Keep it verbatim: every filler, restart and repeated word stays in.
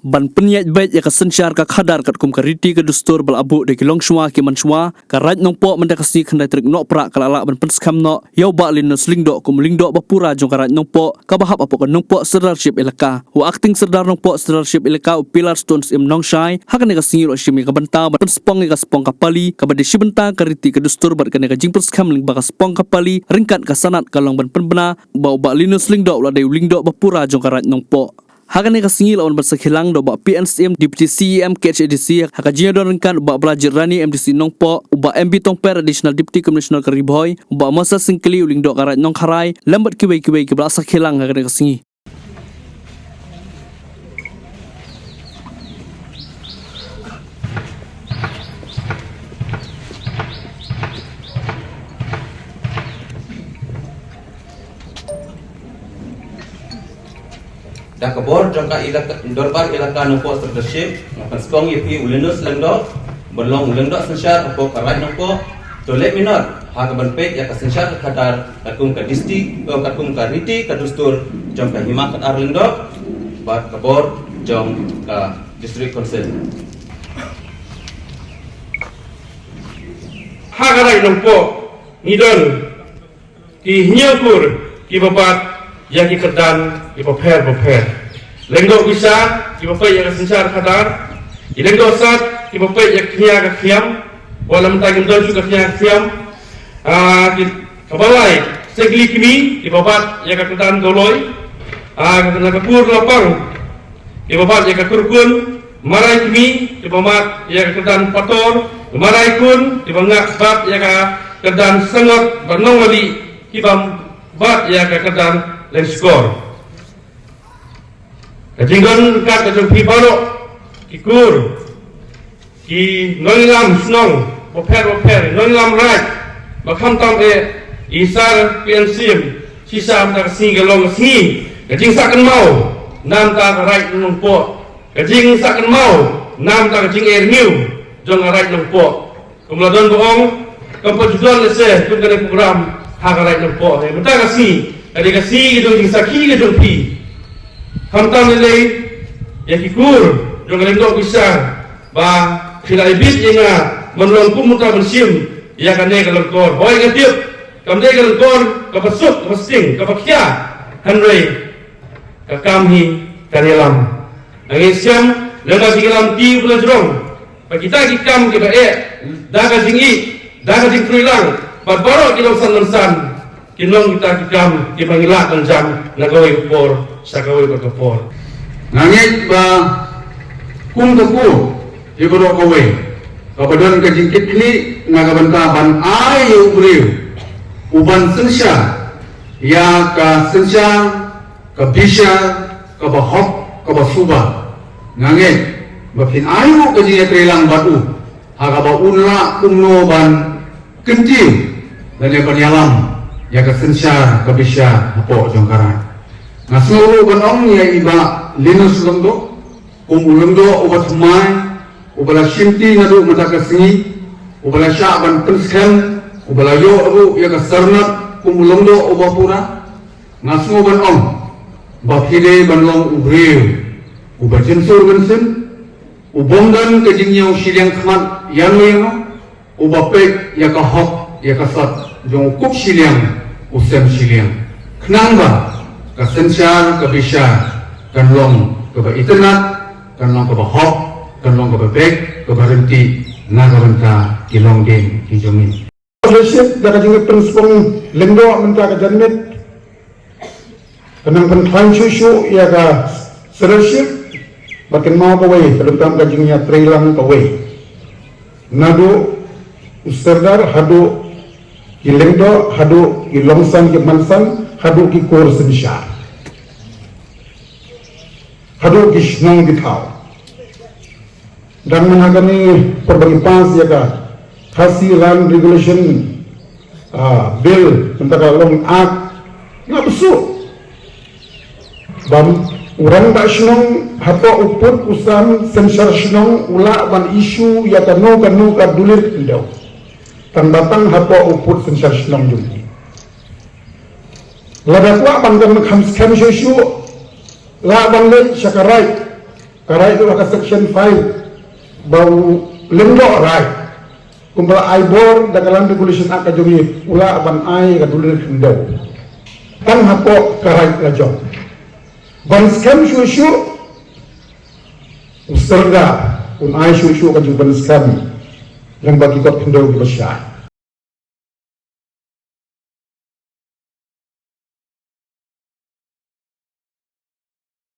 Ban pynïaid beit ïa ka synshar ka khadar katkum ka riti ka dustur ba la buh da ki longshuwa ki manshuwa, ka Raid Nongpoh mynta ka sngi khyndai tarik Nohprah ka la lah ban pynskhem noh ïa u Bah Linus Lyngdoh kum u Lyngdoh ba pura jong ka Raid Nongpoh kaba hap hapoh ka Nongpoh Sirdarship Elaka. U Acting Sirdar Nongpoh Sirdarship Elaka u Pilar Stone Syiem Nongshai ha kane ka sngi u la shim ïa ka bynta ban pynspong ïa ka spong ka pali kaba dei shi bynta ka riti ka dustur bad kane ka jingpynskhem lyngba ka spong ka pali ryngkat ka sanad ka long ban pynbna ba u Bah Linus Lyngdoh u la dei u Lyngdoh ba pura jong ka Raid Nongpoh. Ha kane ka sngi la wan ban sakhi lang da u Bah P N Syiem Deputy C E M K H A D C, ha ka jingïadon ryngkat u Bah Balajied Rani M D C Nongpoh, u Bah M B Tongper Additional Deputy Commissioner ka Ri Bhoi, u Bah Moses Syngkli u Lyngdoh ka Raid Nongkharai lem bad kiwei kiwei kiba la sakhi lang ha kane ka sngi. Da ka bor jong ka elaka, Dorbar Elaka Nongpoh Sirdarship, nga pynskhem ïa phi u Linus Lyngdoh ban long u Lyngdoh synshar hapoh ka Raid Nongpoh. To leh minot ha ka ban peit ïa ka synshar ka khadar katkum ka disti, oh, katkum ka riti ka dustur jong ka Hima Khadar Lyngdoh bad ka bor jong ka District Council. Ha ka Raid Nongpoh ngi don ki hynñiew kur kiba bat ïa ki kyrdan kiba pher ba pher. Lyngdoh Bishar kiba peit ïa ka synshar khadar. Ki Lyngdoh Sat kiba peit ïa ka kñia ka khiam. Wat la mynta kim don shuh ka kñia ka khiam. Ah, ki, kaba lai, Syngkli Kmie kiba bat ïa ka kyrdan Doloi. Ah, ka, ka kur Lapang kiba bat ïa ka kyrkun, Marai Kmie kiba bat ïa ka kyrdan Pator, Marai Khun kiba nga bat ïa ka kyrdan Sangot, bad Nongwali kiba bat ïa ka kyrdan Lengskor. Ka jingdon kat ka jong phi baroh ki kur, ki nongïalam shnong bapher bapher, nongïalam raid, ba khamtam eh i Sir P N Syiem, shisha mynta ka sngi ka long ka sngi ka jingsah kynmaw na ka bynta ka Raid Nongpoh, ka jingsah kynmaw na ka bynta ka jingeh rngiew jong ka Raid Nongpoh. Kum la don ba ong, kam pat ju don lehse kum kane ka program ha ka Raid Nongpoh. Hynrei mynta ka sngi ka dei ka sngi ka jong jingsakhi ka jong phi. Khamtam lei lei ïa ki kur jong ka Lyngdoh Bishar ba phi la ibit ïa nga ban long kum uta ban shim ïa kane ka lyngkor. Hooid, nga tip kam dei ka lyngkor kaba suk, kaba sting, kaba khia, hynrei ka kam hi kan ïalam. Nga ngeit skhem lada ka jingïalam ki ba la jrong, ba kita ki kam kiba eh da ka jingïeit, da ka jingtrei lang bad baroh ki nongsan nongsan, kin long kita ki kam kiba ngi lah ban jam na kawei ka por sha kawei pat ka por. Nga ngeit ba kum ka kur hi baroh kawei kaba don ka jingkitkhlieh na ka bynta ban ai ïa u briew u ban synshar ïa ka synshar ka bishar kaba hok kaba suba. Nga ngeit ba phin ai ruh ka jingïatreilang bad u ha kaba un lah kumno ban kyntiew lane ban ïalam ïa ka synshar ka bishar hapoh jong ka raid. Nga sngew ruh ban ong ïa i Bah Linus Lyngdoh kum u Lyngdoh uba thymmai, uba la shimti naduh mynta ka sngi, uba la shah ban pynskhem, uba la ïoh ruh ïa ka syrnod kum u Lyngdoh uba pura. Nga sngew ban ong ba phi dei ban long u briew uba jynsur mynsiem, u bym don ka jingñiew shiliang khmat ïano ïano, uba peit ïa ka hok ïa ka sot jong u kup shiliang u sem shiliang, khnang ba ka synshar ka bishar kan long kaba itynnad, kan long kaba hok, kan long kaba beit, kaba ryntih na ka bynta ki longdien ki jong ngi. Leadership da ka jingpynspong lyngdoh mynta ka janmiet, ka nang pynkhlaiñ shuh shuh ïa ka sirship, ba kynmaw kawei ka donkam ka jingïatreilang kawei. Naduh u Serdar haduh ki lyngdoh, haduh ki longsan ki mansan, haduh ki kur synshar, haduh ki shnong ki thaw. Dang mynta kane por ba ngi pass ïa ka Khasi Land Regulation, ah, Bill, mynta ka long Act, nga bsut ba u rangbah shnong hapoh u pud u sam synshar shnong u lah ban issue ïa kano kano ka dulir khyndew tang ba tang hapoh u pud synshar shnong jong ngi. Lada kwah ban don kham skhem shuh shuh, lah ban leit sha ka raid Ka right ruh ha ka section five ba u lyngdoh right. Kumba la ai bor da ka Land Regulation Act ka jong ngi, u lah ban ai ka dule khyndew. Tang hapoh ka right la jong. Ban skhem shuh shuh, u sordar un ai shuh shuh ka jingpynskhem lyngba ki kot khyndew kiba shai.